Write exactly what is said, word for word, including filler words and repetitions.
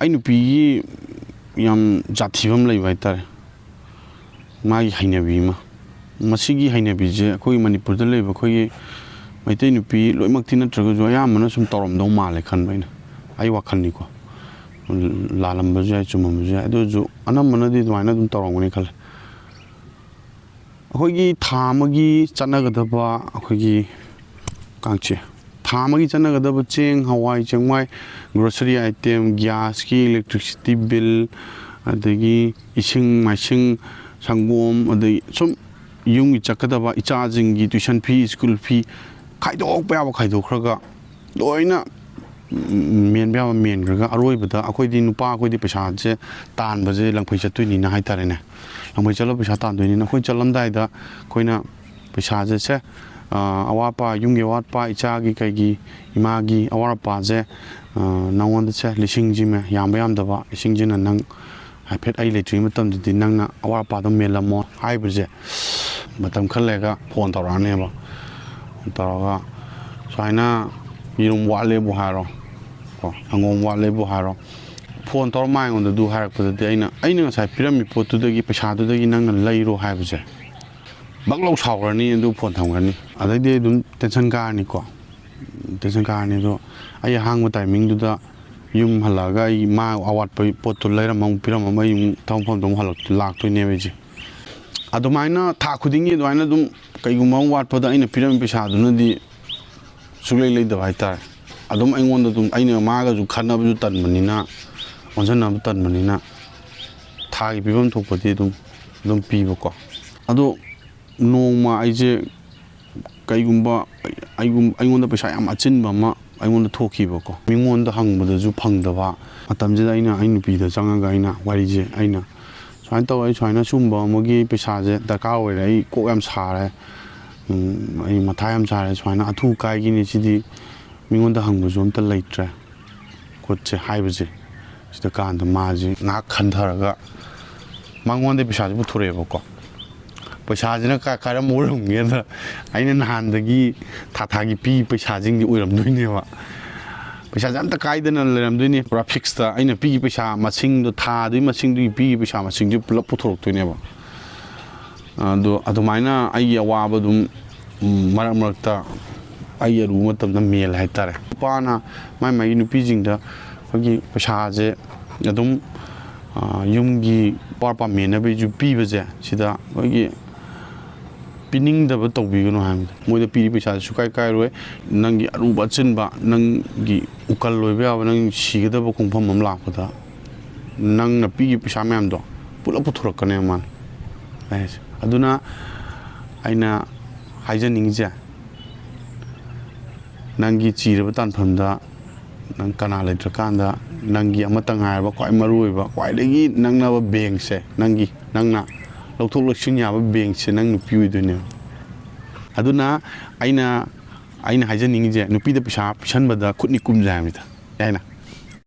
ꯑꯩ ꯅꯨꯄꯤꯒꯤ ꯌꯥꯝ ꯖꯥꯠ ꯊꯤꯕ ꯑꯃ ꯂꯩꯕ ꯍꯥꯏꯇꯥꯔꯦ꯫ ꯃꯥꯒꯤ ꯍꯩꯅꯕꯤ ꯑꯃ, ꯃꯁꯤꯒꯤ ꯍꯩꯅꯕꯤꯁꯦ ꯑꯩꯈꯣꯏꯒꯤ ꯃꯅꯤꯄꯨꯔꯗ ꯂꯩꯕ ꯑꯩꯈꯣꯏꯒꯤ ꯃꯩꯇꯩ ꯅꯨꯄꯤ ꯂꯣꯏꯅꯃꯛꯇꯤ ꯅꯠꯇ꯭ꯔꯒꯁꯨ ꯑꯌꯥꯝꯕꯅ ꯁꯨꯝ ꯇꯧꯔꯝꯗꯧ ꯃꯥꯜꯂꯦ ꯈꯟꯕ ꯑꯩꯅ, ꯑꯩ ꯋꯥꯈꯜꯅꯤꯀꯣ꯫ ꯂꯥꯜꯂꯝꯕꯁꯨ ꯌꯥꯏ, ꯆꯨꯝꯃꯝꯕꯁꯨ ꯌꯥꯏ, ꯑꯗꯨ ꯑꯣꯏꯔꯁꯨ ꯑꯅꯝꯕꯅꯗꯤ ꯑꯗꯨꯃꯥꯏꯅ ꯑꯗꯨꯝ ꯇꯧꯔꯝꯒꯅꯤ ꯈꯜꯂꯦ꯫ ꯑꯩꯈꯣꯏꯒꯤ ꯊꯥ ꯑꯃꯒꯤ ꯆꯠꯅꯒꯗꯕ ꯑꯩꯈꯣꯏꯒꯤ ꯀꯥꯡꯁꯦ, ꯊꯥ ꯑꯃꯒꯤ ꯆꯠꯅꯒꯗꯕ ꯆꯦꯡ, ꯍꯋꯥꯏ, ꯆꯦꯡꯋꯥꯏ, grocery item, gas ꯀꯤ electricity bill, ꯑꯗꯒꯤ ꯏꯁꯤꯡ ꯃꯥꯏꯁꯤꯡ, ꯁꯪꯒꯣꯝ, ꯑꯗꯩ ꯁꯨꯝ ꯌꯨꯝꯒꯤ ꯆꯠꯀꯗꯕ ꯏꯆꯥꯁꯤꯡꯒꯤ tuition fee, school fee ꯈꯥꯏꯗꯣꯛꯄ ꯌꯥꯕ ꯈꯥꯏꯗꯣꯛꯈ꯭ꯔꯒ, ꯂꯣꯏꯅ ꯃꯦꯟꯕ ꯌꯥꯕ ꯃꯦꯟꯈ꯭ꯔꯒ, ꯑꯔꯣꯏꯕꯗ ꯑꯩꯈꯣꯏꯗꯤ, ꯅꯨꯄꯥ ꯑꯩꯈꯣꯏꯗꯤ ꯄꯩꯁꯥꯁꯦ ꯇꯥꯟꯕꯁꯦ ꯂꯪꯐꯩ ꯆꯠꯇꯣꯏꯅꯤꯅ ꯍꯥꯏꯇꯥꯔꯦꯅꯦ꯫ ꯂꯪꯐꯩ ꯆꯠꯂꯒ ꯄꯩꯁꯥ ꯇꯥꯟꯗꯣꯏꯅꯤꯅ, ꯑꯩꯈꯣꯏ ꯆꯠꯂꯝꯗꯥꯏꯗ ꯑꯩꯈꯣꯏꯅ ꯄꯩꯁꯥꯁꯦ, ꯁꯦ, ꯑꯋꯥꯠꯄ, ꯌꯨꯝꯒꯤ ꯑꯋꯥꯠꯄ, ꯏꯆꯥꯒꯤ ꯀꯩꯒꯤ, ꯏꯃꯥꯒꯤ ꯑꯋꯥꯠ ꯑꯄꯥꯁꯦ, ꯅꯉꯣꯟꯗ ꯁꯦ, ꯂꯤꯁꯤꯡꯁꯤꯃ, ꯌꯥꯝꯕ ꯌꯥꯝꯗꯕ ꯂꯤꯁꯤꯡꯁꯤꯅ ꯅꯪ ꯍꯥꯏꯐꯦꯠ ꯑꯩ ꯂꯩꯇ꯭ꯔꯤꯉꯩ ꯃꯇꯝꯗꯗꯤ ꯅꯪꯅ ꯑꯋꯥꯠ ꯑꯄꯥꯗꯣ ꯃꯦꯜꯂꯝꯃꯣ ꯍꯥꯏꯕꯁꯦ, ꯃꯇꯝ ꯈꯔ ꯂꯩꯔꯒ phone ꯇꯧꯔꯛꯑꯅꯦꯕ꯫ Phone ꯇꯧꯔꯒ, "ꯁꯨꯃꯥꯏꯅ ꯌꯦꯔꯨꯝ ꯋꯥꯠꯂꯦꯕꯨ ꯍꯥꯏꯔꯣ, ꯀꯣ, ꯁꯪꯒꯣꯝ ꯋꯥꯠꯂꯦꯕꯨ ꯍꯥꯏꯔꯣ", phone ꯇꯧꯔ ꯃꯥ ꯑꯩꯉꯣꯟꯗ ꯑꯗꯨ ꯍꯥꯏꯔꯛꯄꯗꯗꯤ, ꯑꯩꯅ, ꯑꯩꯅ ꯉꯁꯥꯏ ꯄꯤꯔꯝꯃꯤ ꯄꯣꯠꯇꯨꯗꯒꯤ, ꯄꯩꯁꯥꯗꯨꯗꯒꯤ ꯅꯪꯅ ꯂꯩꯔꯣ ꯍꯥꯏꯕꯁꯦ, ꯕꯛ ꯂꯧ ꯁꯥꯎꯈ꯭ꯔꯅꯤ, ꯑꯗꯨ phone ꯊꯝꯈ꯭ꯔꯅꯤ꯫ ꯑꯗꯩꯗꯤ ꯑꯗꯨꯝ tension ꯀꯥꯔꯅꯤꯀꯣ꯫ Tension ꯀꯥꯔꯅꯤ꯫ ꯑꯗꯣ ꯑꯩ ꯑꯍꯥꯡꯕ timing ꯗꯨꯗ ꯌꯨꯝ ꯍꯜꯂꯛꯑꯒ ꯑꯩ ꯃꯥ ꯑꯋꯥꯠꯄ ꯄꯣꯠꯇꯨ ꯂꯩꯔꯝꯃ ꯑꯃꯨꯛ ꯄꯤꯔꯝꯃ ꯑꯃꯨꯛ ꯑꯩ ꯑꯃꯨꯛ ꯊꯕꯛ ꯃꯐꯝꯗ ꯑꯃꯨꯛ ꯍꯜꯂꯛ-, ꯂꯥꯛꯇꯣꯏꯅꯦꯕ ꯑꯩꯁꯦ꯫ ꯑꯗꯨꯃꯥꯏꯅ ꯊꯥ ꯈꯨꯗꯤꯡꯒꯤ ꯑꯗꯨꯃꯥꯏꯅ ꯑꯗꯨꯝ ꯀꯩꯒꯨꯝꯕ ꯑꯃ ꯋꯥꯠꯄꯗ ꯑꯩꯅ ꯄꯤꯔꯝꯃꯤꯕ ꯄꯩꯁꯥꯗꯨꯅꯗꯤ ꯁꯨꯡꯂꯩ ꯂꯩꯗꯕ ꯍꯥꯏꯇꯥꯔꯦ꯫ ꯑꯗꯨꯝ ꯑꯩꯉꯣꯟꯗ ꯑꯗꯨꯝ, ꯑꯩꯅ ꯃꯥꯒꯁꯨ ꯈꯠꯅꯕꯁꯨ ꯇꯟꯕꯅꯤꯅ, ꯑꯣꯟꯁꯤꯟꯅꯕ ꯇꯟꯕꯅꯤꯅ, ꯊꯥꯒꯤ ꯄꯤꯐꯝ ꯊꯣꯛꯄꯗꯤ ꯑꯗꯨꯝ, ꯑꯗꯨꯝ ꯄꯤꯕꯀꯣ꯫ ꯑꯗꯣ ꯅꯣꯡꯃ ꯑꯩꯁꯦ ꯀꯩꯒꯨꯝꯕ, ꯑꯩꯒꯨꯝ-, ꯑꯩꯉꯣꯟꯗ ꯄꯩꯁꯥ ꯌꯥꯝ ꯑꯆꯤꯟꯕ ꯑꯃ ꯑꯩꯉꯣꯟꯗ ꯊꯣꯛꯈꯤꯕꯀꯣ꯫ ꯃꯤꯉꯣꯟꯗ ꯍꯪꯕꯗꯁꯨ ꯐꯪꯗꯕ ꯃꯇꯝꯁꯤꯗ, ꯑꯩꯅ ꯑꯩ ꯅꯨꯄꯤꯗ ꯆꯪꯉꯒ ꯑꯩꯅ ꯋꯥꯔꯤꯁꯦ, ꯑꯩꯅ, "ꯁꯨꯃꯥꯏꯅ ꯇꯧꯋꯦ, ꯑꯩ ꯁꯨꯃꯥꯏꯅ ꯁꯤꯒꯨꯝꯕ ꯑꯃꯒꯤ ꯄꯩꯁꯥꯁꯦ ꯗꯔꯀꯥꯔ ꯑꯣꯏꯔꯦ, ꯑꯩ ꯀꯣꯛ ꯌꯥꯝ ꯁꯥꯔꯦ, ꯎꯝ, ꯑꯩ ꯃꯊꯥ ꯌꯥꯝ ꯁꯥꯔꯦ, ꯁꯨꯃꯥꯏꯅ ꯑꯊꯨ ꯀꯥꯏꯒꯤꯅꯤ, ꯁꯤꯗꯤ ꯃꯤꯉꯣꯟꯗ ꯍꯪꯕꯁꯨ ꯑꯝꯇ ꯂꯩꯇ꯭ꯔꯦ" ꯈꯣꯠꯁꯦ ꯍꯥꯏꯕꯁꯦ, ꯁꯤꯗ ꯀꯥꯟꯗ ꯃꯥꯁꯦ ꯉꯥꯏꯍꯥꯛ ꯈꯟꯊꯔꯒ ꯃꯉꯣꯟꯗ ꯄꯩꯁꯥꯁꯦ ꯄꯨꯊꯣꯔꯛꯑꯦꯕꯀꯣ꯫ ꯄꯩꯁꯥꯁꯤꯅ ꯀꯥ-, ꯀꯥꯏꯔꯝꯕ ꯑꯣꯏꯔꯝꯒꯦꯗ, ꯑꯩꯅ ꯅꯍꯥꯟꯗꯒꯤ ꯊꯥ ꯊꯥꯒꯤ ꯄꯤ ꯄꯩꯁꯥꯁꯤꯡꯗꯤ ꯑꯣꯏꯔꯝꯗꯣꯏꯅꯦꯕ꯫ ꯄꯩꯁꯥꯁꯦ ꯑꯝꯇ ꯀꯥꯏꯗꯅ ꯂꯩꯔꯝꯗꯣꯏꯅꯤ꯫ ꯄꯨꯔꯥ ꯐꯤꯛꯁꯇ ꯑꯩꯅ ꯄꯤꯈꯤꯕ ꯄꯩꯁꯥ ꯃꯁꯤꯡꯗꯣ, ꯊꯥꯗꯨꯒꯤ ꯃꯁꯤꯡꯗꯨꯒꯤ ꯄꯤꯈꯤꯕ ꯄꯩꯁꯥ ꯃꯁꯤꯡꯁꯦ ꯄꯨꯂꯞ ꯄꯨꯊꯣꯔꯛꯇꯣꯏꯅꯦꯕ꯫ ꯑꯗꯣ ꯑꯗꯨꯃꯥꯏꯅ ꯑꯩꯒꯤ ꯑꯋꯥꯕ ꯑꯗꯨꯝ, ꯎꯝ, ꯃꯔꯛ ꯃꯔꯛꯇ ꯑꯩꯒꯤ ꯑꯔꯨꯕ ꯃꯇꯝꯗ ꯃꯦꯜꯂꯦ ꯍꯥꯏꯇꯥꯔꯦ꯫ ꯅꯨꯄꯥꯅ ꯃꯥꯏ ꯃꯥꯏꯒꯤ ꯅꯨꯄꯤꯁꯤꯡꯗ ꯑꯩꯈꯣꯏꯒꯤ ꯄꯩꯁꯥꯁꯦ ꯑꯗꯨꯝ, ꯑ, ꯌꯨꯝꯒꯤ ꯑꯋꯥꯠ ꯑꯄꯥ ꯃꯦꯟꯅꯕꯒꯤꯁꯨ ꯄꯤꯕꯁꯦ, ꯁꯤꯗ ꯑꯩꯈꯣꯏꯒꯤ ꯄꯤꯅꯤꯡꯗꯕ ꯇꯧꯕꯤꯒꯅꯨ ꯍꯥꯏꯕꯅꯤ꯫ ꯃꯣꯏꯗ ꯄꯤꯔꯤ ꯄꯩꯁꯥꯁꯦ ꯁꯨꯀꯥꯏ ꯀꯥꯏꯔꯣꯏ꯫ ꯅꯪꯒꯤ ꯑꯔꯨꯕ ꯑꯆꯤꯟꯕ, ꯅꯪꯒꯤ ꯎꯀꯜ ꯑꯣꯏꯕ ꯌꯥꯕ, ꯅꯪ ꯁꯤꯒꯗꯕ ꯈꯣꯡꯐꯝ ꯑꯃ ꯂꯥꯛꯄꯗ ꯅꯪꯅ ꯄꯤꯈꯤꯕ ꯄꯩꯁꯥ ꯃꯌꯥꯝꯗꯣ ꯄꯨꯂꯞ ꯄꯨꯊꯣꯔꯛꯀꯅꯦꯕ ꯃꯥꯅ ꯍꯥꯏꯁꯦ꯫ ꯑꯗꯨꯅ ꯑꯩꯅ ꯍꯥꯏꯖꯅꯤꯡꯉꯤꯁꯦ, ꯅꯪꯒꯤ ꯆꯤꯔꯕ ꯇꯥꯟꯐꯝꯗ ꯅꯪ ꯀꯅꯥ ꯂꯩꯇ꯭ꯔꯀꯥꯟꯗ ꯅꯪꯒꯤ ꯑꯃꯠꯇ ꯉꯥꯏꯔꯕ ꯈ꯭ꯋꯥꯏ ꯃꯔꯨ ꯑꯣꯏꯕ, ꯈ꯭ꯋꯥꯏꯗꯒꯤ ꯅꯛꯅꯕ ꯕꯦꯡꯁꯦ, ꯅꯪꯒꯤ, ꯅꯪꯅ ꯂꯧꯊꯣꯛ ꯂꯧꯁꯤꯟ ꯌꯥꯕ ꯕꯦꯡꯁꯦ ꯅꯪ ꯅꯨꯄꯤ ꯑꯣꯏꯗꯣꯏꯅꯦꯕ꯫ ꯑꯗꯨꯅ ꯑꯩꯅ, ꯑꯩꯅ ꯍꯥꯏꯖꯅꯤꯡꯉꯤꯁꯦ, ꯅꯨꯄꯤꯗ ꯄꯩꯁꯥ ꯄꯤꯁꯟꯕꯗ ꯈꯨꯠꯅꯤ ꯀꯨꯝꯖꯩ ꯍꯥꯏꯕꯅꯤꯗ꯫ ꯌꯥꯏꯅ?